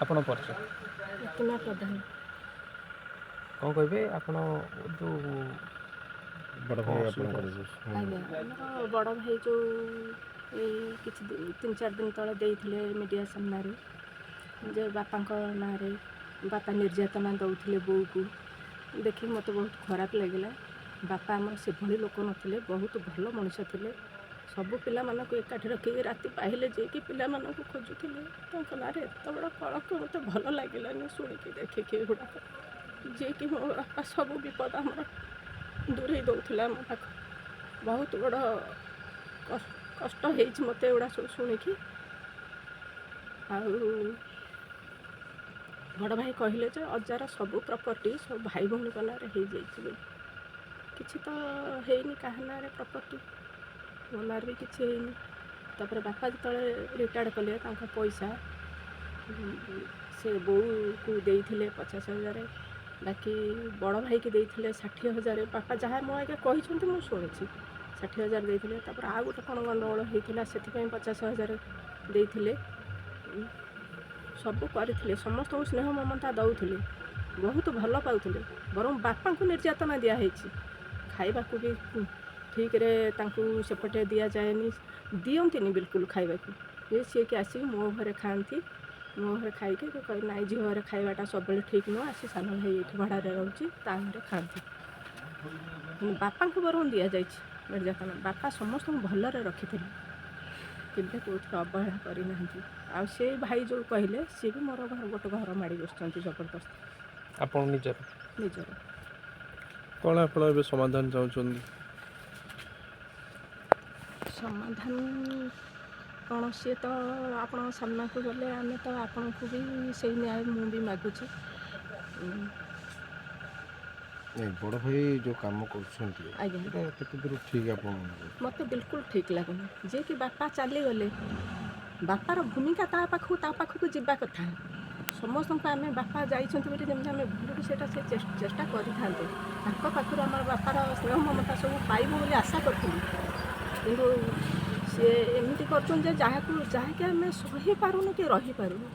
ଆପଣ ପରିଚୟ? ପ୍ରତିମା ପ୍ରଧାନ। କ'ଣ କହିବେ ଆପଣ ଯେଉଁ ବଡ଼ କଣ ଭାଇ ଅସୁବିଧା? ଆପଣଙ୍କର ଯେଉଁ ଆଜ୍ଞା, ଆମର ବଡ଼ ଭାଇ ଯେଉଁ ଏଇ କିଛି 3-4 ଦିନ ତଳେ ଦେଇଥିଲେ ମିଡ଼ିଆ ସାମ୍ନାରେ ଯେ ବାପାଙ୍କ ନାଁରେ ବାପା ନିର୍ଯାତନା ଦେଉଥିଲେ ବୋଉକୁ, ଦେଖିକି ମୋତେ ବହୁତ ଖରାପ ଲାଗିଲା। ବାପା ଆମର ସେଭଳି ଲୋକ ନଥିଲେ, ବହୁତ ଭଲ ମଣିଷ ଥିଲେ। ସବୁ ପିଲାମାନଙ୍କୁ ଏକାଠି ରଖିକି ରାତି ପାହିଲେ ଯାଇକି ପିଲାମାନଙ୍କୁ ଖୋଜୁଥିଲେ। ତାଙ୍କ ନାଁରେ ଏତେ ବଡ଼ କଳଙ୍କ, ମୋତେ ଭଲ ଲାଗିଲାନି ଶୁଣିକି ଦେଖିକି ଏଗୁଡ଼ାକ। ଯିଏକି ମୋ ବାପା ସବୁ ବିପଦ ଆମର ଦୂରେଇ ଦେଉଥିଲା ଆମ ପାଖ। ବହୁତ ବଡ଼ କଷ୍ଟ ହେଇଛି ମୋତେ ଏଗୁଡ଼ା ସବୁ ଶୁଣିକି। ଆଉ ବଡ଼ ଭାଇ କହିଲେ ଯେ ଅଜାର ସବୁ ପ୍ରପର୍ଟି ସବୁ ଭାଇ ଭଉଣୀଙ୍କ ନାଁରେ ହେଇଯାଇଛି ବୋଲି। କିଛି ତ ହେଇନି କାହା ନାଁରେ ପ୍ରପର୍ଟି, ମୋ ନାଁରେ ବି କିଛି ହେଇନି। ତାପରେ ବାପା ଯେତେବେଳେ ରିଟାୟାର୍ଡ଼ କଲେ ତାଙ୍କ ପଇସା ସେ ବୋଉକୁ ଦେଇଥିଲେ 50,000, ବାକି ବଡ଼ ଭାଇକି ଦେଇଥିଲେ 60,000। ବାପା ଯାହା ମୋ ଆଗେ କହିଛନ୍ତି ମୁଁ ଶୁଣିଛି, 60,000 ଦେଇଥିଲେ। ତାପରେ ଆଉ ଗୋଟେ କ'ଣ ଗଣ୍ଡଗୋଳ ହେଇଥିଲା, ସେଥିପାଇଁ 50,000 ଦେଇଥିଲେ। ସବୁ କରିଥିଲେ, ସମସ୍ତଙ୍କୁ ସ୍ନେହ ମମତା ଦେଉଥିଲେ, ବହୁତ ଭଲ ପାଉଥିଲେ। ବରଂ ବାପାଙ୍କୁ ନିର୍ଯାତନା ଦିଆହେଇଛି, ଖାଇବାକୁ ବି ଠିକ୍ରେ ତାଙ୍କୁ ସେପଟେ ଦିଆଯାଏନି, ଦିଅନ୍ତିନି ବିଲକୁଲ ଖାଇବାକୁ। ଯେ ସିଏକି ଆସିକି ମୋ ଘରେ ଖାଆନ୍ତି, ମୋ ଘରେ ଖାଇକି କହିବେ ନାଇଁ ଝିଅ ଘରେ ଖାଇବାଟା ସବୁବେଳେ ଠିକ୍ ନୁହଁ, ଆସି ସାନ ଭାଇ ଏଇଠି ଭଡ଼ାରେ ରହୁଛି ତା ଘରେ ଖାଆନ୍ତି। କିନ୍ତୁ ବାପାଙ୍କୁ ବରଂ ଦିଆଯାଇଛି ନିର୍ଯାତନା। ବାପା ସମସ୍ତଙ୍କୁ ଭଲରେ ରଖିଥିଲେ, କେବେ କେଉଁଥିରେ ଅବହେଳା କରିନାହାନ୍ତି। ଆଉ ସେ ଭାଇ ଯେଉଁ କହିଲେ, ସିଏ ବି ମୋର ଘର ଗୋଟେ ଘର ମାଡ଼ି ବସିଛନ୍ତି ଜବରଦସ୍ତ। ଆପଣ ନିଜର? ନିଜର। କ'ଣ ଆପଣ ଏବେ ସମାଧାନ ଚାହୁଁଛନ୍ତି? ସମାଧାନ କ'ଣ, ସିଏ ତ ଆପଣଙ୍କ ସାମ୍ନାକୁ ଗଲେ ଆମେ ତ ଆପଣଙ୍କୁ ବି ସେଇ ନ୍ୟାୟ ମୁଁ ବି ମାଗୁଛି। ନାଇଁ, ବଡ଼ ଭାଇ ଯେଉଁ କାମ କରୁଛନ୍ତି, ଆଜ୍ଞା, ଏଇଟା କେତେ ଦୂର ଠିକ୍ ଆପଣ? ମୋତେ ବିଲକୁଲ ଠିକ୍ ଲାଗୁନି। ଯିଏ କି ବାପା ଚାଲିଗଲେ, ବାପାର ଭୂମିକା ତା ପାଖକୁ ଯିବା କଥା। ସମସ୍ତଙ୍କୁ ଆମେ ବାପା ଯାଇଛନ୍ତି ବୋଲି ଯେମିତି ଆମେ ଭୁଲିବୁ, ସେଇଟା ସେ ଚେଷ୍ଟା କରିଥାନ୍ତେ। ତାଙ୍କ ପାଖରୁ ଆମର ବାପାର ସ୍ନେହ ମମତା ସବୁ ପାଇବୁ ବୋଲି ଆଶା କରିଥିଲୁ, କିନ୍ତୁ ସିଏ ଏମିତି କରୁଛନ୍ତି ଯେ ଯାହାକି ଆମେ ସହିପାରୁନୁ କି ରହିପାରୁନୁ।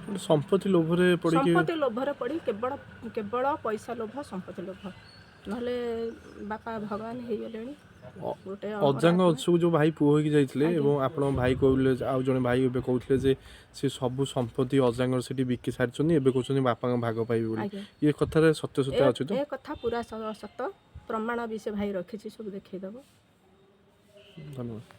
ଗୋଟେ ସମ୍ପତ୍ତି ଲୋଭରେ ପଡ଼ିକି? ସମ୍ପତ୍ତି ଲୋଭରେ ପଡ଼ି, କେବଳ କେବଳ ପଇସା ଲୋଭ, ସମ୍ପତ୍ତି ଲୋଭ। ନହେଲେ ବାପା ଭଗବାନ ହେଇଗଲେଣି। ଗୋଟେ ଅମର ଅଜାଙ୍କ ଆତ୍ମା। ଅଂଶକୁ ଯେଉଁ ଭାଇ ପୁଅ ହେଇକି ଯାଇଥିଲେ, ଆଜ୍ଞା। ଏବଂ ଆପଣଙ୍କ ଭାଇ କହୁଥିଲେ, ଆଉ ଜଣେ ଭାଇ ଏବେ କହୁଥିଲେ ଯେ ସେ ସବୁ ସମ୍ପତ୍ତି ଅଜାଙ୍କର ସେଠି ବିକି ସାରିଛନ୍ତି, ଏବେ କହୁଛନ୍ତି ବାପାଙ୍କ ଭାଗ ପାଇବେ ବୋଲି। ଆଜ୍ଞା। ଇଏ କଥାରେ ସତ୍ୟସତ୍ୟ ଅଛି ତ? ଏ କଥା ପୁରା ସତ, ପ୍ରମାଣ ବି ସେ ଭାଇ ରଖିଛି, ସବୁ ଦେଖେଇଦେବ। ଧନ୍ୟବାଦ।